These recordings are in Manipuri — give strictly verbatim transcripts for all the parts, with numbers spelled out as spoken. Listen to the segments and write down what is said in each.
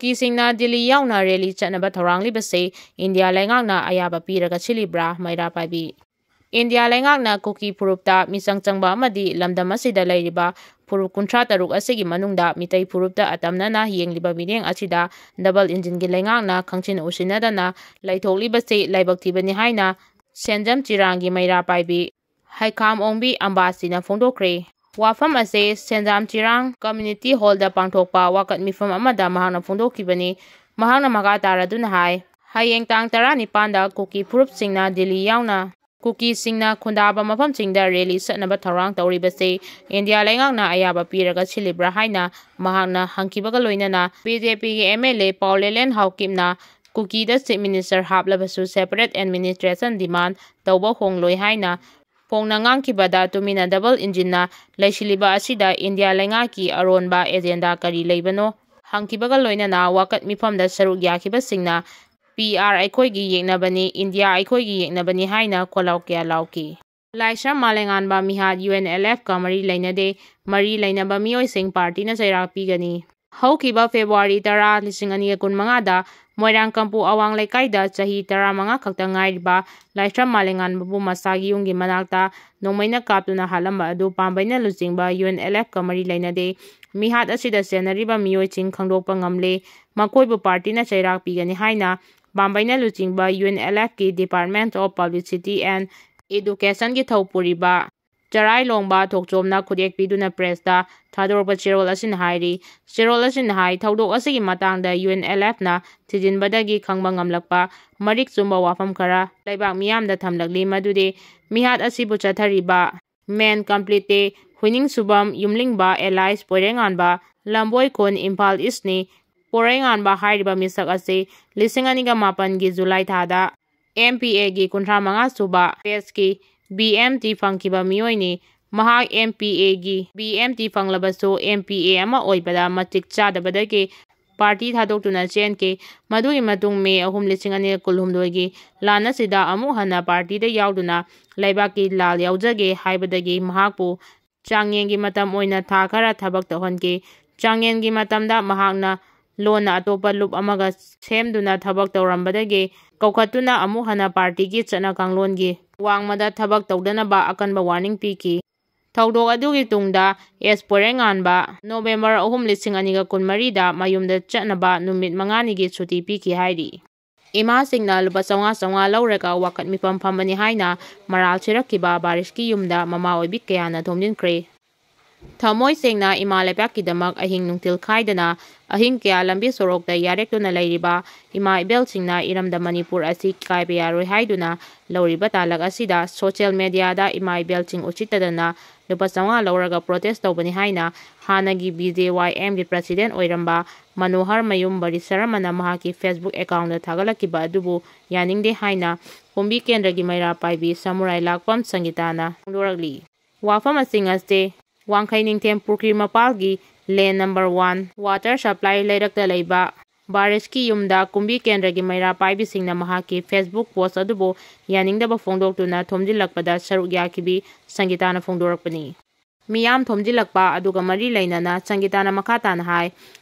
ꯀꯨꯀꯤꯁꯤꯡꯅ ꯗꯤꯜꯂꯤ ꯌꯥꯎꯅ ꯔꯦꯂꯤ ꯆꯠꯅꯕ ꯊꯧꯔꯥꯡꯂꯤꯕꯁꯤ ꯏꯟꯗꯤꯌꯥ ꯂꯩꯉꯥꯛꯅ ꯑꯌꯥꯕ ꯄꯤꯔꯒ ꯁꯤꯜꯂꯤꯕ꯭ꯔꯥ? ꯃꯩꯔꯥ ꯄꯥꯏꯕꯤ꯫ ꯏꯟꯗꯤꯌꯥ ꯂꯩꯉꯥꯛꯅ ꯀꯨꯀꯤ ꯐꯨꯔꯨꯞꯇ ꯃꯤꯆꯪ ꯆꯪꯕ ꯑꯃꯗꯤ ꯂꯝꯗꯝ ꯑꯁꯤꯗ ꯂꯩꯔꯤꯕ ꯐꯨꯔꯨꯞ ꯀꯨꯟꯊ꯭ꯔꯥ ꯇꯔꯨꯛ ꯑꯁꯤꯒꯤ ꯃꯅꯨꯡꯗ ꯃꯤꯇꯩ ꯐꯨꯔꯨꯞꯇ ꯑꯇꯝꯅꯅ ꯌꯦꯡꯂꯤꯕ ꯃꯤꯠꯌꯦꯡ ꯑꯁꯤꯗ ꯗꯕꯜ ꯏꯟꯖꯤꯟꯒꯤ ꯂꯩꯉꯥꯛꯅ ꯈꯪꯁꯤꯟ ꯎꯁꯤꯟꯅꯗꯅ ꯂꯩꯊꯣꯛꯂꯤꯕꯁꯤ ꯂꯥꯏꯕꯛ ꯊꯤꯕꯅꯤ ꯍꯥꯏꯅ ꯁꯦꯟꯖꯝ ꯆꯤꯔꯥꯡꯒꯤ ꯃꯩꯔꯥ ꯄꯥꯏꯕꯤ ꯍꯩꯈꯥꯝ ꯑꯣꯡꯕꯤ ꯑꯝꯕꯥꯁꯤꯅ ꯐꯣꯡꯗꯣꯛꯈ꯭ꯔꯦ꯫ ꯋꯥꯐꯝ ꯑꯁꯤ ꯁꯦꯟꯖꯥꯝ ꯆꯤꯔꯥꯡ ꯀꯝꯃ꯭ꯌꯨꯅꯤꯇꯤ ꯍꯣꯜꯗ ꯄꯥꯡꯊꯣꯛꯄ ꯋꯥꯀꯠ ꯃꯤꯐꯝ ꯑꯃꯗ ꯃꯍꯥꯛꯅ ꯐꯣꯡꯗꯣꯛꯈꯤꯕꯅꯤ꯫ ꯃꯍꯥꯛꯅ ꯃꯈꯥ ꯇꯥꯔꯗꯨꯅ ꯍꯥꯏ, ꯍꯌꯦꯡ ꯇꯥꯡ ꯇꯔꯥꯅꯤꯄꯥꯟꯗ ꯀꯨꯀꯤ ꯐꯨꯔꯨꯞꯁꯤꯡꯅ ꯗꯤꯜꯂꯤ ꯌꯥꯎꯅ ꯀꯨꯀꯤꯁꯤꯡꯅ ꯈꯨꯟꯗꯥꯕ ꯃꯐꯝꯁꯤꯡꯗ ꯔꯦꯂꯤ ꯆꯠꯅꯕ ꯊꯧꯔꯥꯡ ꯇꯧꯔꯤꯕꯁꯤ ꯏꯟꯗꯤꯌꯥ ꯂꯩꯉꯥꯛꯅ ꯑꯌꯥꯕ ꯄꯤꯔꯒ ꯁꯤꯜꯂꯤꯕ꯭ꯔꯥ ꯍꯥꯏꯅ ꯃꯍꯥꯛꯅ ꯍꯪꯈꯤꯕꯒ ꯂꯣꯏꯅꯅ ꯕꯤ ꯖꯦ ꯄꯤꯒꯤ ꯑꯦꯝ ꯑꯦꯜ ꯑꯦ ꯄꯥꯎ ꯂꯦꯂꯦꯟ ꯍꯥꯎꯀꯤꯞꯅ ꯀꯨꯀꯤꯗ ꯆꯤꯐ ꯃꯤꯅꯤꯁꯇꯔ ꯍꯥꯞꯂꯕꯁꯨ ꯁꯦꯄꯔꯦꯠ ꯑꯦꯗꯃꯤꯅꯤꯁꯇ꯭ꯔꯦꯁꯟ ꯗꯤꯃꯥꯟ ꯇꯧꯕ ꯍꯣꯡꯂꯣꯏ ꯍꯥꯏꯅ ꯐꯣꯡꯅ ꯉꯥꯡꯈꯤꯕꯗ ꯇꯨꯃꯤꯟꯅ ꯗꯕꯜ ꯏꯟꯖꯤꯟꯅ ꯂꯩꯁꯤꯜꯂꯤꯕ ꯑꯁꯤꯗ ꯏꯟꯗꯤꯌꯥ ꯂꯩꯉꯥꯛꯀꯤ ꯑꯔꯣꯟꯕ ꯑꯦꯖꯦꯟꯗꯥ ꯀꯔꯤ ꯂꯩꯕꯅꯣ ꯍꯪꯈꯤꯕꯒ ꯂꯣꯏꯅꯅ ꯋꯥꯀꯠ ꯃꯤꯐꯝꯗ ꯁꯔꯨꯛ ꯌꯥꯈꯤꯕꯁꯤꯡꯅ "ꯄꯤ ꯑꯥꯔ ꯑꯩꯈꯣꯏꯒꯤ ꯌꯦꯛꯅꯕꯅꯤ, ꯏꯟꯗꯤꯌꯥ ꯑꯩꯈꯣꯏꯒꯤ ꯌꯦꯛꯅꯕꯅꯤ" ꯍꯥꯏꯅ ꯈꯣꯜꯂꯥꯎ ꯀꯌꯥ ꯂꯥꯎꯈꯤ꯫ ꯂꯥꯏꯁ꯭ꯔꯝ ꯃꯥꯂꯦꯉꯥꯟꯕ ꯃꯤꯍꯥꯠ ꯌꯨ ꯑꯦꯟ ꯑꯦꯜ ꯑꯦꯐꯀ ꯃꯔꯤ ꯂꯩꯅꯗꯦ, ꯃꯔꯤ ꯂꯩꯅꯕ ꯃꯤꯑꯣꯏꯁꯤꯡ ꯄꯥꯔꯇꯤꯅ ꯆꯩꯔꯥꯛ ꯄꯤꯒꯅꯤ꯫ ꯍꯧꯈꯤꯕ ꯐꯦꯕ꯭ꯔꯨꯋꯥꯔꯤ ꯇꯔꯥ, ꯂꯤꯁꯤꯡ ꯑꯅꯤꯒ ꯀꯨꯟꯃꯉꯥꯗ ꯃꯣꯏꯔꯥꯡ ꯀꯝꯄꯨ ꯑꯋꯥꯡ ꯂꯩꯀꯥꯏꯗ ꯆꯍꯤ ꯇꯔꯥꯃꯉꯥ ꯈꯛꯇ ꯉꯥꯏꯔꯤꯕ ꯂꯥꯏꯁ꯭ꯔꯝ ꯃꯥꯂꯦꯉꯥꯟꯕꯕꯨ ꯃꯁꯥꯒꯤ ꯌꯨꯝꯒꯤ ꯃꯅꯥꯛꯇ ꯅꯣꯡꯃꯩꯅ ꯀꯥꯞꯇꯨꯅ ꯍꯥꯠꯂꯝꯕ ꯑꯗꯨ ꯄꯥꯝꯕꯩꯅ ꯂꯨꯆꯤꯡꯕ ꯌꯨ ꯑꯦꯟ ꯑꯦꯜ ꯑꯦꯐꯀ ꯃꯔꯤ ꯂꯩꯅꯗꯦ꯫ ꯃꯤꯍꯥꯠ ꯑꯁꯤꯗ ꯆꯦꯟꯅꯔꯤꯕ ꯃꯤꯑꯣꯏꯁꯤꯡ ꯈꯪꯗꯣꯛꯄ ꯉꯝꯂꯦ꯫ ꯃꯈꯣꯏꯕꯨ ꯄꯥꯔꯇꯤꯅ ꯆꯩꯔꯥꯛ ꯄꯤꯒꯅꯤ ꯍꯥꯏꯅ ꯄꯥꯝꯕꯩꯅ ꯂꯨꯆꯤꯡꯕ ꯌꯨ ꯑꯦꯟ ꯑꯦꯜ ꯑꯦꯐꯀꯤ Department of Publicity and Educationꯒꯤ ꯊꯧꯄꯨꯔꯤꯕ ꯆꯔꯥꯏꯂꯣꯡꯕ ꯊꯣꯛꯆꯣꯝꯅ ꯈꯨꯠꯌꯦꯛ ꯄꯤꯗꯨꯅ ꯄ꯭ꯔꯦꯁꯇ ꯊꯥꯗꯣꯔꯛꯄ ꯆꯦꯔꯣꯜ ꯑꯁꯤꯅ ꯍꯥꯏꯔꯤ꯫ ꯆꯦꯔꯣꯜ ꯑꯁꯤꯅ ꯍꯥꯏ, ꯊꯧꯗꯣꯛ ꯑꯁꯤꯒꯤ ꯃꯇꯥꯡꯗ ꯌꯨ ꯑꯦꯟ ꯑꯦꯜ ꯑꯦꯐꯅ ꯊꯤꯖꯤꯟꯕꯗꯒꯤ ꯈꯪꯕ ꯉꯝꯂꯛꯄ ꯃꯔꯤꯛ ꯆꯨꯝꯕ ꯋꯥꯐꯝ ꯈꯔ ꯂꯩꯕꯥꯛ ꯃꯤꯌꯥꯝꯗ ꯊꯝꯂꯛꯂꯤ, ꯃꯗꯨꯗꯤ ꯃꯤꯍꯥꯠ ꯑꯁꯤꯕꯨ ꯆꯠꯊꯔꯤꯕ ꯃꯦꯟ ꯀꯝꯄ꯭ꯂꯤꯠꯇꯦ ꯍꯨꯏꯅꯤꯡꯁꯨꯕꯝ ꯌꯨꯝꯂꯤꯡꯕ ꯑꯦꯂꯥꯏꯁ ꯄꯣꯏꯔꯩꯉꯥꯟꯕ ꯂꯝꯕꯣꯏ ꯈꯨꯟ ꯏꯝꯐꯥꯜ ꯏꯁꯅꯤ꯫ ꯄꯣꯏꯔꯩꯉꯥꯟꯕ ꯍꯥꯏꯔꯤꯕ ꯃꯤꯁꯛ ꯑꯁꯤ ꯂꯤꯁꯤꯡ ꯑꯅꯤꯒ ꯃꯥꯄꯟꯒꯤ ꯖꯨꯂꯥꯏ ꯊꯥꯗ ꯑꯦꯝ ꯄꯤ ꯑꯦꯒꯤ ꯀꯨꯟꯊ꯭ꯔꯥ ꯃꯉꯥ ꯁꯨꯕ ꯕꯦꯆꯀꯤ ꯕꯤ ꯑꯦꯝ ꯇꯤ ꯐꯪꯈꯤꯕ ꯃꯤꯑꯣꯏꯅꯤ꯫ ꯃꯍꯥꯛ ꯑꯦꯝ ꯄꯤ ꯑꯦꯒꯤ ꯕꯤ ꯑꯦꯝ ꯇꯤ ꯐꯪꯂꯕꯁꯨ ꯑꯦꯝ ꯄꯤ ꯑꯦ ꯑꯃ ꯑꯣꯏꯕꯗ ꯃꯇꯤꯛ ꯆꯥꯗꯕꯗꯒꯤ ꯄꯥꯔꯇꯤ ꯊꯥꯗꯣꯛꯇꯨꯅ ꯆꯦꯟꯈꯤ꯫ ꯃꯗꯨꯒꯤ ꯃꯇꯨꯡ ꯃꯦ ꯑꯍꯨꯝ, ꯂꯤꯁꯤꯡ ꯑꯅꯤꯒ ꯀꯨꯟꯍꯨꯝꯗꯣꯏꯒꯤ ꯂꯥꯟ ꯑꯁꯤꯗ ꯑꯃꯨꯛ ꯍꯟꯅ ꯄꯥꯔꯇꯤꯗ ꯌꯥꯎꯗꯨꯅ ꯂꯩꯕꯥꯛꯀꯤ ꯂꯥꯜ ꯌꯥꯎꯖꯒꯦ ꯍꯥꯏꯕꯗꯒꯤ ꯃꯍꯥꯛꯄꯨ ꯆꯥꯡꯌꯦꯡꯒꯤ ꯃꯇꯝ ꯑꯣꯏꯅ ꯊꯥ ꯈꯔ ꯊꯕꯛ ꯇꯧꯍꯟꯈꯤ꯫ ꯆꯥꯡꯌꯦꯡꯒꯤ ꯃꯇꯝꯗ ꯃꯍꯥꯛꯅ ꯂꯣꯟꯅ ꯑꯇꯣꯞꯄ ꯂꯨꯞ ꯑꯃꯒ ꯁꯦꯝꯗꯨꯅ ꯊꯕꯛ ꯇꯧꯔꯝꯕꯗꯒꯤ ꯀꯧꯈꯠꯇꯨꯅ ꯑꯃꯨꯛ ꯍꯟꯅ ꯄꯥꯔꯇꯤꯒꯤ ꯆꯠꯅ ꯀꯥꯡꯂꯣꯟꯒꯤ ꯋꯥꯡꯃꯗ ꯊꯕꯛ ꯇꯧꯗꯅꯕ ꯑꯀꯟꯕ ꯋꯥꯔꯅꯤꯡ ꯄꯤꯈꯤ꯫ ꯊꯧꯗꯣꯛ ꯑꯗꯨꯒꯤ ꯇꯨꯡꯗ ꯑꯦꯁ ꯄꯣꯏꯔꯩꯉꯥꯟꯕ ꯅꯣꯕꯦꯝꯕꯔ ꯑꯍꯨꯝ, ꯂꯤꯁꯤꯡ ꯑꯅꯤꯒ ꯀꯨꯟꯃꯔꯤꯗ ꯃꯌꯨꯝꯗ ꯆꯠꯅꯕ ꯅꯨꯃꯤꯠ ꯃꯉꯥꯅꯤꯒꯤ ꯁꯨꯇꯤ ꯄꯤꯈꯤ ꯍꯥꯏꯔꯤ꯫ ꯏꯃꯥꯁꯤꯡꯅ ꯂꯨꯄꯥ ꯆꯥꯝꯃꯉꯥ ꯆꯥꯝꯃꯉꯥ ꯂꯧꯔꯒ ꯋꯥꯀꯠ ꯃꯤꯐꯝ ꯐꯝꯕꯅꯤ ꯍꯥꯏꯅ ꯃꯔꯥꯜ ꯁꯤꯔꯛꯈꯤꯕ ꯕꯥꯔꯤꯁꯀꯤ ꯌꯨꯝꯗ ꯃꯃꯥ ꯑꯣꯏꯕꯤ ꯀꯌꯥꯅ ꯊꯣꯝꯖꯤꯟꯈ꯭ꯔꯦ꯫ ꯊꯃꯣꯏ ꯁꯦꯡꯅ ꯏꯃꯥ ꯂꯩꯕꯥꯛꯀꯤꯗꯃꯛ ꯑꯍꯤꯡ ꯅꯨꯡꯊꯤꯜ ꯈꯥꯏꯗꯅ ꯑꯍꯤꯡ ꯀꯌꯥ ꯂꯝꯕꯤ ꯁꯣꯔꯣꯛꯇ ꯌꯥꯔꯦꯛꯇꯨꯅ ꯂꯩꯔꯤꯕ ꯏꯃꯥ ꯏꯕꯦꯜꯁꯤꯡꯅ ꯏꯔꯝꯗꯝ ꯃꯅꯤꯄꯨꯔ ꯑꯁꯤ ꯀꯥꯏꯕ ꯌꯥꯔꯣꯏ ꯍꯥꯏꯗꯨꯅ ꯂꯧꯔꯤꯕ ꯇꯥꯂꯛ ꯑꯁꯤꯗ ꯁꯣꯁꯤꯌꯦꯜ ꯃꯦꯗꯤꯌꯥꯗ ꯏꯃꯥ ꯏꯕꯦꯜꯁꯤꯡ ꯎꯁꯤꯠꯇꯗꯅ ꯂꯨꯄꯥ ꯆꯥꯝꯃꯉꯥ ꯂꯧꯔꯒ ꯄ꯭ꯔꯣꯇꯦꯁ ꯇꯧꯕꯅꯤ ꯍꯥꯏꯅ ꯍꯥꯟꯅꯒꯤ ꯕꯤ ꯖꯦ ꯋꯥꯏ ꯑꯦꯝꯒꯤ ꯄ꯭ꯔꯁꯤꯗꯦꯟ ꯑꯣꯏꯔꯝꯕ ꯃꯅꯣꯍꯔ ꯃꯌꯨꯝ ꯕꯔꯤꯁꯔꯃꯅ ꯃꯍꯥꯛꯀꯤ ꯐꯦꯁꯕꯨꯛ ꯑꯦꯀꯥꯎꯟꯗ ꯊꯥꯒꯠꯂꯛꯈꯤꯕ ꯑꯗꯨꯕꯨ ꯌꯥꯅꯤꯡꯗꯦ ꯍꯥꯏꯅ ꯀꯨꯝꯕꯤ ꯀꯦꯟꯗ꯭ꯔꯒꯤ ꯃꯩꯔꯥ ꯄꯥꯏꯕꯤ ꯁꯃꯨꯔꯥꯏ ꯂꯥꯛꯄꯝ ꯁꯪꯒꯤꯇꯥꯅ ꯐꯣꯡꯗꯣꯔꯛꯂꯤ꯫ ꯋꯥꯐꯝ ꯑꯁꯤꯡ ꯑꯁꯤ ꯋꯥꯡꯈꯩ ꯅꯤꯡꯊꯦꯝ ꯄꯨꯈ꯭ꯔꯤ ꯃꯄꯥꯜꯒꯤ ꯂꯦꯟ ꯅꯝꯕꯔ ꯋꯥꯟ ꯋꯥꯇꯔ ꯁꯄ꯭ꯂꯥꯏ ꯂꯩꯔꯛꯇ ꯂꯩꯕ ꯕꯥꯔꯤꯁꯀꯤ ꯌꯨꯝꯗ ꯀꯨꯝꯕꯤ ꯀꯦꯟꯗ꯭ꯔꯒꯤ ꯃꯩꯔꯥ ꯄꯥꯏꯕꯤꯁꯤꯡꯅ ꯃꯍꯥꯛꯀꯤ ꯐꯦꯁꯕꯨꯛ ꯄꯣꯁ ꯑꯗꯨꯕꯨ ꯌꯥꯅꯤꯡꯗꯕ ꯐꯣꯡꯗꯣꯛꯇꯨꯅ ꯊꯣꯝꯖꯤꯜꯂꯛꯄꯗ ꯁꯔꯨꯛ ꯌꯥꯈꯤꯕꯤ ꯁꯪꯒꯤꯇꯥꯅ ꯐꯣꯡꯗꯣꯔꯛꯄꯅꯤ꯫ ꯃꯤꯌꯥꯝ ꯊꯣꯝꯖꯤꯜꯂꯛꯄ ꯑꯗꯨꯒ ꯃꯔꯤ ꯂꯩꯅꯅ ꯁꯪꯒꯤꯇꯥꯅ ꯃꯈꯥ ꯇꯥꯅ ꯍꯥꯏ,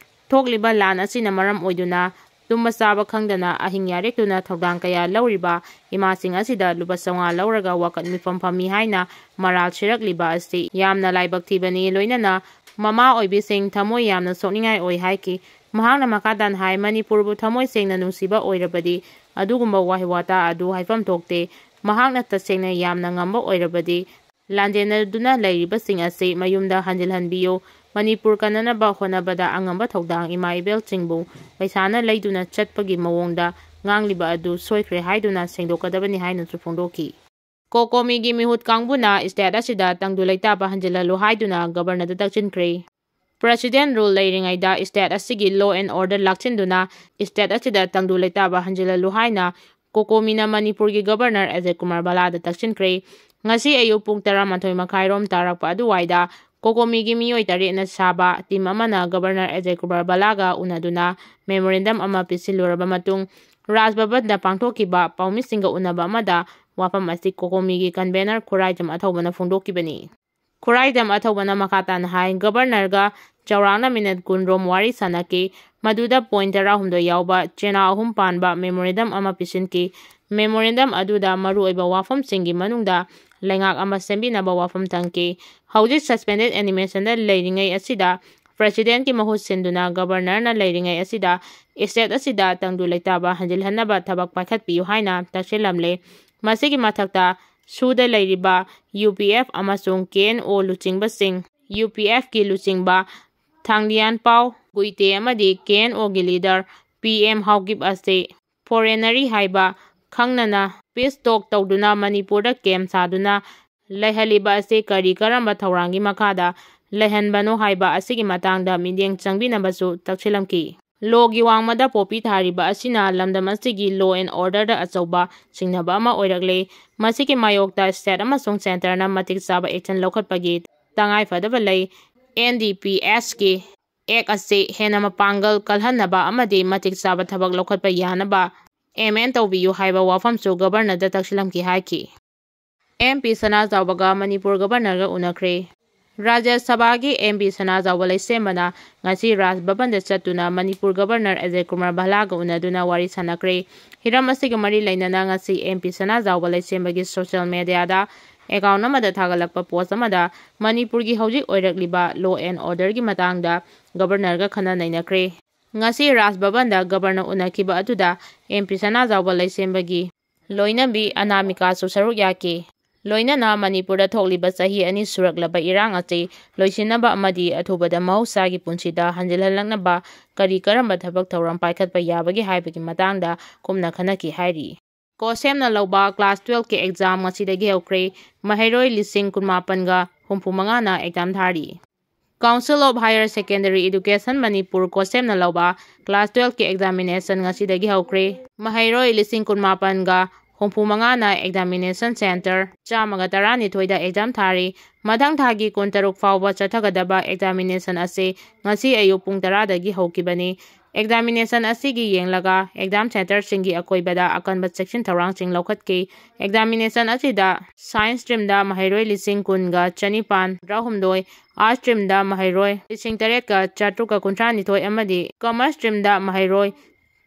ꯊꯣꯛꯂꯤꯕ ꯂꯥꯟ ꯑꯁꯤꯅ ꯃꯔꯝ ꯑꯣꯏꯗꯨꯅ ꯇꯨꯝꯕ ꯆꯥꯕ ꯈꯪꯗꯅ ꯑꯍꯤꯡ ꯌꯥꯔꯦꯛꯇꯨꯅ ꯊꯧꯗꯥꯡ ꯀꯌꯥ ꯂꯧꯔꯤꯕ ꯏꯃꯥꯁꯤꯡ ꯑꯁꯤꯗ ꯂꯨꯄꯥ ꯆꯥꯝꯃꯉꯥ ꯂꯧꯔꯒ ꯋꯥꯀꯠ ꯃꯤꯐꯝ ꯐꯝꯃꯤ ꯍꯥꯏꯅ ꯃꯔꯥꯜ ꯁꯤꯔꯛꯂꯤꯕ ꯑꯁꯤ ꯌꯥꯝꯅ ꯂꯥꯏꯕꯛ ꯊꯤꯕꯅꯤ꯫ ꯂꯣꯏꯅꯅ ꯃꯃꯥ ꯑꯣꯏꯕꯤꯁꯤꯡ ꯊꯃꯣꯏ ꯌꯥꯝꯅ ꯁꯣꯛꯅꯤꯡꯉꯥꯏ ꯑꯣꯏ ꯍꯥꯏꯈꯤ꯫ ꯃꯍꯥꯛꯅ ꯃꯈꯥ ꯇꯥꯅ ꯍꯥꯏ, ꯃꯅꯤꯄꯨꯔꯕꯨ ꯊꯃꯣꯏ ꯁꯦꯡꯅ ꯅꯨꯡꯁꯤꯕ ꯑꯣꯏꯔꯕꯗꯤ ꯑꯗꯨꯒꯨꯝꯕ ꯋꯥꯍꯩ ꯋꯥꯇꯥ ꯑꯗꯨ ꯍꯥꯏꯐꯝ ꯊꯣꯛꯇꯦ꯫ ꯃꯍꯥꯛꯅ ꯇꯁꯦꯡꯅ ꯌꯥꯝꯅ ꯉꯝꯕ ꯑꯣꯏꯔꯕꯗꯤ ꯂꯥꯟꯖꯦꯟꯅꯗꯨꯅ ꯂꯩꯔꯤꯕꯁꯤꯡ ꯑꯁꯤ ꯃꯌꯨꯝꯗ ꯍꯟꯖꯤꯜꯍꯟꯕꯤꯌꯨ꯫ ꯃꯅꯤꯄꯨꯔ ꯀꯟꯅꯅꯕ ꯍꯣꯠꯅꯕꯗ ꯑꯉꯝꯕ ꯊꯧꯗꯥꯡ ꯏꯃꯥ ꯏꯕꯦꯜꯁꯤꯡꯕꯨ ꯄꯩꯁꯥꯅ ꯂꯩꯗꯨꯅ ꯆꯠꯄꯒꯤ ꯃꯑꯣꯡꯗ ꯉꯥꯡꯂꯤꯕ ꯑꯗꯨ ꯁꯣꯏꯈ꯭ꯔꯦ ꯍꯥꯏꯗꯨꯅ ꯁꯦꯡꯗꯣꯛꯀꯗꯕꯅꯤ ꯍꯥꯏꯅꯁꯨ ꯐꯣꯡꯗꯣꯛꯈꯤ꯫ ꯀꯣꯀꯣꯃꯤꯒꯤ ꯃꯤꯍꯨꯠ ꯀꯥꯡꯕꯨꯅ ꯁ꯭ꯇꯦꯠ ꯑꯁꯤꯗ ꯇꯪꯗꯨ ꯂꯩꯇꯥꯕ ꯍꯟꯖꯤꯜꯍꯜꯂꯨ ꯍꯥꯏꯗꯨꯅ ꯒꯕꯔꯅꯔꯗ ꯇꯛꯁꯤꯟꯈ꯭ꯔꯦ꯫ ꯄ꯭ꯔꯁꯤꯗꯦꯟ ꯔꯨꯜ ꯂꯩꯔꯤꯉꯩꯗ ꯁ꯭ꯇꯦꯠ ꯑꯁꯤꯒꯤ ꯂꯣ ꯑꯦꯟ ꯑꯣꯔꯗꯔ ꯂꯥꯛꯁꯤꯟꯗꯨꯅ ꯁ꯭ꯇꯦꯠ ꯑꯁꯤꯗ ꯇꯪꯗꯨ ꯂꯩꯇꯥꯕ ꯍꯟꯖꯤꯜꯍꯜꯂꯨ ꯍꯥꯏꯅ ꯀꯣꯀꯣꯃꯤꯅ ꯃꯅꯤꯄꯨꯔꯒꯤ ꯒꯕꯔꯅꯔ ꯑꯖꯌ ꯀꯨꯃꯥꯔ ꯚꯜꯂꯥꯗ ꯇꯛꯁꯤꯟꯈ꯭ꯔꯦ꯫ ꯉꯁꯤ ꯑꯌꯨꯛ ꯄꯨꯡ ꯇꯔꯥꯃꯥꯊꯣꯏ ꯃꯈꯥꯏꯔꯣꯝ ꯇꯥꯔꯛꯄ ꯑꯗꯨꯋꯥꯏꯗ ꯀꯣꯀꯣꯃꯤꯒꯤ ꯃꯤꯑꯣꯏ ꯇꯔꯦꯠꯅ ꯁꯥꯕ ꯇꯤꯝ ꯑꯃꯅ ꯒꯕꯔꯅꯔ ꯑꯖꯌ ꯀꯨꯃꯥꯔ ꯚꯜꯂꯥꯒ ꯎꯅꯗꯨꯅ ꯃꯦꯃꯣꯔꯦꯟꯗꯝ ꯑꯃ ꯄꯤꯁꯤꯜꯂꯨꯔꯕ ꯃꯇꯨꯡ ꯔꯥꯖ ꯚꯕꯟꯗ ꯄꯥꯡꯊꯣꯛꯈꯤꯕ ꯄꯥꯎꯃꯤꯁꯤꯡꯒ ꯎꯅꯕ ꯑꯃꯗ ꯋꯥꯐꯝ ꯑꯁꯤ ꯀꯣꯀꯣꯃꯤꯒꯤ ꯀꯟꯚꯦꯅꯔ ꯈꯨꯔꯥꯏꯖꯝ ꯑꯊꯧꯕꯅ ꯐꯣꯡꯗꯣꯛꯈꯤꯕꯅꯤ꯫ ꯈꯨꯔꯥꯏꯖꯝ ꯑꯊꯧꯕꯅ ꯃꯈꯥ ꯇꯥꯅ ꯍꯥꯏ, ꯒꯕꯔꯅꯔꯒ ꯆꯥꯎꯔꯥꯛꯅ ꯃꯤꯅꯠ ꯀꯨꯟ ꯔꯣꯝ ꯋꯥꯔꯤ ꯁꯥꯅꯈꯤ꯫ ꯃꯗꯨꯗ ꯄꯣꯏꯟ ꯇꯔꯥꯍꯨꯝꯗꯣꯏ ꯌꯥꯎꯕ ꯆꯦꯅꯥ ꯑꯍꯨꯝ ꯄꯥꯟꯕ ꯃꯦꯃꯣꯔꯦꯟꯗꯝ ꯑꯃ ꯄꯤꯁꯤꯟꯈꯤ꯫ ꯃꯦꯃꯣꯔꯦꯟꯗꯝ ꯑꯗꯨꯗ ꯃꯔꯨꯑꯣꯏꯕ ꯋꯥꯐꯝꯁꯤꯡꯒꯤ ꯃꯅꯨꯡꯗ ꯂꯩꯉꯥꯛ ꯑꯃ ꯁꯦꯝꯕꯤꯅꯕ ꯋꯥꯐꯝ ꯊꯝꯈꯤ꯫ ꯍꯧꯖꯤꯛ ꯁꯁꯄꯦꯟꯗꯦꯗ ꯑꯦꯅꯤꯃꯦꯁꯟꯗ ꯂꯩꯔꯤꯉꯩ ꯑꯁꯤꯗ ꯄ꯭ꯔꯦꯁꯤꯗꯦꯟꯠꯀꯤ ꯃꯍꯨꯠ ꯁꯤꯟꯗꯨꯅ ꯒꯕꯔꯅꯔꯅ ꯂꯩꯔꯤꯉꯩ ꯑꯁꯤꯗ ꯁ꯭ꯇꯦꯠ ꯑꯁꯤꯗ ꯇꯪꯗꯨ ꯂꯩꯇꯥꯕ ꯍꯟꯖꯤꯜꯍꯟꯅꯕ ꯊꯕꯛ ꯄꯥꯏꯈꯠꯄꯤꯌꯨ ꯍꯥꯏꯅ ꯇꯛꯁꯤꯜꯂꯝꯂꯦ꯫ ꯃꯁꯤꯒꯤ ꯃꯊꯛꯇ ꯁꯨꯗ ꯂꯩꯔꯤꯕ ꯌꯨ ꯄꯤ ꯑꯦꯐ ꯑꯃꯁꯨꯡ ꯀꯦ ꯑꯦꯟ ꯑꯣ ꯂꯨꯆꯤꯡꯕꯁꯤꯡ, ꯌꯨ ꯄꯤ ꯑꯦꯐꯀꯤ ꯂꯨꯆꯤꯡꯕ ꯊꯥꯡꯂꯤꯌꯥꯟꯄꯥꯎ ꯒꯨꯏꯇꯦ ꯑꯃꯗꯤ ꯀꯦ ꯑꯦꯟ ꯑꯣꯒꯤ ꯂꯤꯗꯔ ꯄꯤ ꯑꯦꯝ ꯍꯥꯎꯀꯤꯞ ꯑꯁꯤ ꯐꯣꯔꯦꯅꯔꯤ ꯍꯥꯏꯕ ꯈꯪꯅꯅ ꯄꯤꯁ ꯇꯣꯛ ꯇꯧꯗꯨꯅ ꯃꯅꯤꯄꯨꯔꯗ ꯀꯦꯝ ꯁꯥꯗꯨꯅ ꯂꯩꯍꯜꯂꯤꯕ ꯑꯁꯤ ꯀꯔꯤ ꯀꯔꯝꯕ ꯊꯧꯔꯥꯡꯒꯤ ꯃꯈꯥꯗ ꯂꯩꯍꯟꯕꯅꯣ ꯍꯥꯏꯕ ꯑꯁꯤꯒꯤ ꯃꯇꯥꯡꯗ ꯃꯤꯠꯌꯦꯡ ꯆꯪꯕꯤꯅꯕꯁꯨ ꯇꯛꯁꯤꯜꯂꯝꯈꯤ꯫ ꯂꯣꯒꯤ ꯋꯥꯡꯃꯗ ꯄꯣꯄꯤ ꯊꯥꯔꯤꯕ ꯑꯁꯤꯅ ꯂꯝꯗꯝ ꯑꯁꯤꯒꯤ ꯂꯣ ꯑꯦꯟ ꯑꯣꯔꯗꯔꯗ ꯑꯆꯧꯕ ꯁꯤꯡꯅꯕ ꯑꯃ ꯑꯣꯏꯔꯛꯂꯦ꯫ ꯃꯁꯤꯒꯤ ꯃꯥꯌꯣꯛꯇ ꯁ꯭ꯇꯦꯠ ꯑꯃꯁꯨꯡ ꯁꯦꯟꯇꯔꯅ ꯃꯇꯤꯛ ꯆꯥꯕ ꯑꯦꯛꯁꯟ ꯂꯧꯈꯠꯄꯒꯤ ꯇꯉꯥꯏ ꯐꯗꯕ ꯂꯩ꯫ ꯑꯦꯟ ꯗꯤ ꯄꯤ ꯑꯦꯁꯀꯤ ꯑꯦꯛ ꯑꯁꯤ ꯍꯦꯟꯅ ꯃꯄꯥꯡꯒꯜ ꯀꯜꯍꯟꯅꯕ ꯑꯃꯗꯤ ꯃꯇꯤꯛ ꯆꯥꯕ ꯊꯕꯛ ꯂꯧꯈꯠꯄ ꯌꯥꯅꯕ ꯑꯦꯃꯦꯟ ꯇꯧꯕꯤꯌꯨ ꯍꯥꯏꯕ ꯋꯥꯐꯝꯁꯨ ꯒꯕꯔꯅꯔꯗ ꯇꯛꯁꯤꯜꯂꯝꯈꯤ ꯍꯥꯏꯈꯤ꯫ ꯑꯦꯝ ꯄꯤ ꯁꯅꯥꯖꯥꯎꯕꯒ ꯃꯅꯤꯄꯨꯔ ꯒꯕꯔꯅꯔꯒ ꯎꯅꯈ꯭ꯔꯦ꯫ ꯔꯥꯖ꯭ꯌ ꯁꯚꯥꯒꯤ ꯑꯦꯝ ꯄꯤ ꯁꯅꯥꯖꯥꯎꯕ ꯂꯩꯁꯦꯝꯕꯅ ꯉꯁꯤ ꯔꯥꯖ ꯚꯕꯟꯗ ꯆꯠꯇꯨꯅ ꯃꯅꯤꯄꯨꯔ ꯒꯕꯔꯅꯔ ꯑꯖꯌ ꯀꯨꯃꯥꯔ ꯚꯜꯂꯥꯒ ꯎꯅꯗꯨꯅ ꯋꯥꯔꯤ ꯁꯥꯟꯅꯈ꯭ꯔꯦ꯫ ꯍꯤꯔꯝ ꯑꯁꯤꯒ ꯃꯔꯤ ꯂꯩꯅꯅ ꯉꯁꯤ ꯑꯦꯝ ꯄꯤ ꯁꯅꯥꯖꯥꯎꯕ ꯂꯩꯁꯦꯝꯕꯒꯤ ꯁꯣꯁꯤꯌꯦꯜ ꯃꯦꯗꯤꯌꯥꯗ ꯑꯦꯀꯥꯎꯟ ꯑꯃꯗ ꯊꯥꯒꯠꯂꯛꯄ ꯄꯣꯁ ꯑꯃꯗ ꯃꯅꯤꯄꯨꯔꯒꯤ ꯍꯧꯖꯤꯛ ꯑꯣꯏꯔꯛꯂꯤꯕ ꯂꯣ ꯑꯦꯟ ꯑꯣꯔꯗꯔꯒꯤ ꯃꯇꯥꯡꯗ ꯒꯕꯔꯅꯔꯒ ꯈꯟꯅ ꯅꯩꯅꯈ꯭ꯔꯦ꯫ ꯉꯁꯤ ꯔꯥꯖ ꯚꯕꯟꯗ ꯒꯕꯔꯅꯔ ꯎꯅꯈꯤꯕ ꯑꯗꯨꯗ ꯑꯦꯝ ꯄꯤ ꯁꯅꯥꯖꯥꯎꯕ ꯂꯩꯁꯦꯝꯕꯒꯤ ꯂꯣꯏꯅꯕꯤ ꯑꯅꯥꯃꯤꯀꯥꯁꯨ ꯁꯔꯨꯛ ꯌꯥꯈꯤ꯫ ꯂꯣꯏꯅꯅ ꯃꯅꯤꯄꯨꯔꯗ ꯊꯣꯛꯂꯤꯕ ꯆꯍꯤ ꯑꯅꯤ ꯁꯨꯔꯛꯂꯕ ꯏꯔꯥꯡ ꯑꯁꯤ ꯂꯣꯏꯁꯤꯟꯅꯕ ꯑꯃꯗꯤ ꯑꯊꯨꯕꯗ ꯃꯍꯧꯁꯥꯒꯤ ꯄꯨꯟꯁꯤꯗ ꯍꯟꯖꯤꯜꯍꯜꯂꯛꯅꯕ ꯀꯔꯤ ꯀꯔꯝꯕ ꯊꯕꯛ ꯊꯧꯔꯝ ꯄꯥꯏꯈꯠꯄ ꯌꯥꯕꯒꯦ ꯍꯥꯏꯕꯒꯤ ꯃꯇꯥꯡꯗ ꯀꯨꯞꯅ ꯈꯟꯅꯈꯤ ꯍꯥꯏꯔꯤ꯫ ꯀꯣ ꯁꯦꯝꯅ ꯂꯧꯕ ꯀ꯭ꯂꯥꯁ ꯇꯨꯌꯦꯜꯐꯀꯤ ꯑꯦꯛꯖꯥꯝ ꯉꯁꯤꯗꯒꯤ ꯍꯧꯈ꯭ꯔꯦ꯫ ꯃꯍꯩꯔꯣꯏ ꯂꯤꯁꯤꯡ ꯀꯨꯟꯃꯥꯄꯟꯒ ꯍꯨꯝꯐꯨ ꯃꯉꯥꯅ ꯑꯦꯛꯖꯥꯝ ꯊꯥꯔꯤ꯫ Council of Higher Secondary Education Manipur ꯀꯣ ꯁꯦꯝꯅ ꯂꯧꯕ ꯀ꯭ꯂꯥꯁ ꯇꯨꯌꯦꯜꯐꯀꯤ ꯑꯦꯛꯖꯥꯃꯤꯅꯦꯁꯟ ꯉꯁꯤꯗꯒꯤ ꯍꯧꯈ꯭ꯔꯦ꯫ ꯃꯍꯩꯔꯣꯏ ꯂꯤꯁꯤꯡ ꯀꯨꯟꯃꯥꯄꯟꯒ ꯍꯨꯝꯐꯨ ꯃꯉꯥꯅ ꯑꯦꯛꯖꯥꯃꯤꯅꯦꯁꯟ ꯁꯦꯟꯇꯔ ꯆꯥꯝꯃꯒ ꯇꯔꯥꯅꯤꯊꯣꯏꯗ ꯑꯦꯛꯖꯥꯝ ꯊꯥꯔꯤ꯫ ꯃꯊꯪ ꯊꯥꯒꯤ ꯀꯨꯟꯇꯔꯨꯛ ꯐꯥꯎꯕ ꯆꯠꯊꯒꯗꯕ ꯑꯦꯛꯖꯥꯃꯤꯅꯦꯁꯟ ꯑꯁꯤ ꯉꯁꯤ ꯑꯌꯨꯛ ꯄꯨꯡ ꯇꯔꯥꯗꯒꯤ ꯍꯧꯈꯤꯕꯅꯤ꯫ Examination ꯑꯁꯤꯒꯤ ꯌꯦꯡꯂꯒ exam centreꯁꯤꯡꯒꯤ ꯑꯀꯣꯏꯕꯗ ꯑꯀꯟꯕ ꯆꯦꯛꯁꯤꯟ ꯊꯧꯔꯥꯡꯁꯤꯡ ꯂꯧꯈꯠꯈꯤ꯫ Examination ꯑꯁꯤꯗ science streamꯗ ꯃꯍꯩꯔꯣꯏ ꯂꯤꯁꯤꯡ ꯀꯨꯟꯒ ꯆꯅꯤꯄꯥꯟ ꯇꯔꯥꯍꯨꯝꯗꯣꯏ, arts streamꯗ ꯃꯍꯩꯔꯣꯏ ꯂꯤꯁꯤꯡ ꯇꯔꯦꯠꯀ ꯆꯥꯇ꯭ꯔꯨꯛꯀ ꯀꯨꯟꯊ꯭ꯔꯥꯅꯤꯊꯣꯏ ꯑꯃꯗꯤ commerce streamꯗ ꯃꯍꯩꯔꯣꯏ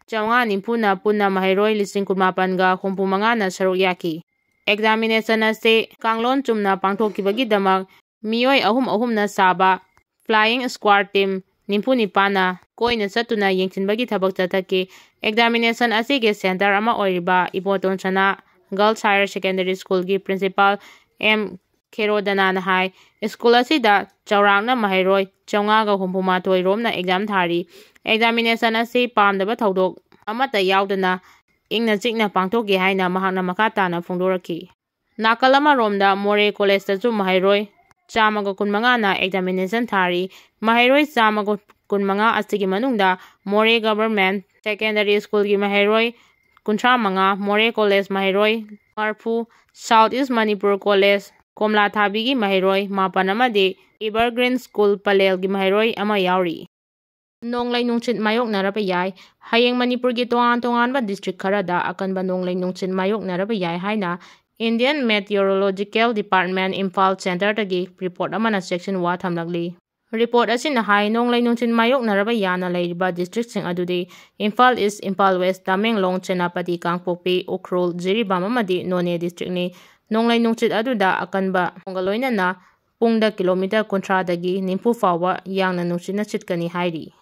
ꯆꯥꯝꯃꯉꯥ ꯅꯤꯐꯨꯅ ꯄꯨꯟꯅ ꯃꯍꯩꯔꯣꯏ ꯂꯤꯁꯤꯡ ꯀꯨꯟꯃꯥꯄꯟꯒ ꯍꯨꯝꯐꯨ ꯃꯉꯥꯅ ꯁꯔꯨꯛ ꯌꯥꯈꯤ꯫ Examination ꯑꯁꯤ ꯀꯥꯡꯂꯣꯟ ꯆꯨꯝꯅ ꯄꯥꯡꯊꯣꯛꯈꯤꯕꯒꯤꯗꯃꯛ ꯃꯤꯑꯣꯏ ꯑꯍꯨꯝ ꯑꯍꯨꯝꯅ ꯁꯥꯕ flying squad team ꯅꯤꯐꯨ ꯅꯤꯄꯥꯟꯅ ꯀꯣꯏꯅ ꯆꯠꯇꯨꯅ ꯌꯦꯡꯁꯤꯟꯕꯒꯤ ꯊꯕꯛ ꯆꯠꯊꯈꯤ꯫ Examination ꯑꯁꯤꯒꯤ centre ꯑꯃ ꯑꯣꯏꯔꯤꯕ ꯏꯕꯣꯇꯣꯟ ꯁꯅꯥ Girls Higher Secondary Schoolꯒꯤ principal ꯑꯦꯝ ꯈꯦꯔꯣꯗꯅꯥꯅ ꯍꯥꯏ, school ꯑꯁꯤꯗ ꯆꯥꯎꯔꯥꯛꯅ ꯃꯍꯩꯔꯣꯏ ꯆꯥꯝꯃꯉꯥꯒ ꯍꯨꯝꯐꯨ ꯃꯥꯊꯣꯏ ꯔꯣꯝꯅ exam ꯊꯥꯔꯤ꯫ Examination ꯑꯁꯤ ꯄꯥꯝꯗꯕ ꯊꯧꯗꯣꯛ ꯑꯃꯠꯇ ꯌꯥꯎꯗꯅ ꯏꯪꯅ ꯆꯤꯛꯅ ꯄꯥꯡꯊꯣꯛꯈꯤ ꯍꯥꯏꯅ ꯃꯍꯥꯛꯅ ꯃꯈꯥ ꯇꯥꯅ ꯐꯣꯡꯗꯣꯔꯛꯈꯤ꯫ ꯅꯥꯀꯜ ꯑꯃꯔꯣꯝꯗ ꯃꯣꯔꯦ collegeꯇꯁꯨ ꯃꯍꯩꯔꯣꯏ ꯆꯥꯝꯃꯒ ꯀꯨꯟꯃꯉꯥꯅ examination ꯊꯥꯔꯤ꯫ ꯃꯍꯩꯔꯣꯏ ꯆꯥꯝꯃꯒ ꯀꯨꯟꯃꯉꯥ ꯑꯁꯤꯒꯤ ꯃꯅꯨꯡꯗ ꯃꯣꯔꯦ Government Secondary Schoolꯒꯤ ꯃꯍꯩꯔꯣꯏ ꯀꯨꯟꯊ꯭ꯔꯥ ꯃꯉꯥ, ꯃꯣꯔꯦ College ꯃꯍꯩꯔꯣꯏ ꯃꯔꯐꯨ, South East Manipur College ꯀꯣꯝꯂꯥꯊꯥꯕꯤꯒꯤ ꯃꯍꯩꯔꯣꯏ ꯃꯥꯄꯟ ꯑꯃꯗꯤ Evergreen School ꯄꯂꯦꯜꯒꯤ ꯃꯍꯩꯔꯣꯏ ꯑꯃ ꯌꯥꯎꯔꯤ꯫ ꯅꯣꯡꯂꯩ ꯅꯨꯡꯁꯤꯠ ꯃꯥꯌꯣꯛꯅꯔꯕ ꯌꯥꯏ꯫ ꯍꯌꯦꯡ ꯃꯅꯤꯄꯨꯔꯒꯤ ꯇꯣꯉꯥꯟ ꯇꯣꯉꯥꯟꯕ district ꯈꯔꯗ ꯑꯀꯟꯕ ꯅꯣꯡꯂꯩ ꯅꯨꯡꯁꯤꯠ ꯃꯥꯌꯣꯛꯅꯔꯕ ꯌꯥꯏ ꯍꯥꯏꯅ Indian Meteorological Department Imphal centreꯗꯒꯤ report ꯑꯃꯅ ꯆꯦꯛꯁꯤꯟꯋꯥ ꯊꯝꯂꯛꯂꯤ꯫ Report ꯑꯁꯤꯅ ꯍꯥꯏ, ꯅꯣꯡꯂꯩ ꯅꯨꯡꯁꯤꯠ ꯃꯥꯌꯣꯛꯅꯔꯕ ꯌꯥꯅ ꯂꯩꯔꯤꯕ districtꯁꯤꯡ ꯑꯗꯨꯗꯤ ꯏꯝꯐꯥꯜ East, ꯏꯝꯐꯥꯜ West, ꯇꯃꯦꯡꯂꯣꯡ, ꯁꯦꯅꯥꯄꯇꯤ, ꯀꯥꯡꯄꯣꯛꯄꯤ, ꯎꯈ꯭ꯔꯨꯜ, ꯖꯤꯔꯤꯕꯥꯝ ꯑꯃꯗꯤ ꯅꯣꯅꯦ districtꯅꯤ꯫ ꯅꯣꯡꯂꯩ ꯅꯨꯡꯁꯤꯠ ꯑꯗꯨꯗ ꯑꯀꯟꯕ ꯅꯣꯡꯒ ꯂꯣꯏꯅꯅ ꯄꯨꯡꯗ kilometre ꯀꯨꯟꯊ꯭ꯔꯥꯗꯒꯤ ꯅꯤꯐꯨ ꯐꯥꯎꯕ ꯌꯥꯡꯅ ꯅꯨꯡꯁꯤꯠꯅ ꯁꯤꯠꯀꯅꯤ ꯍꯥꯏꯔꯤ꯫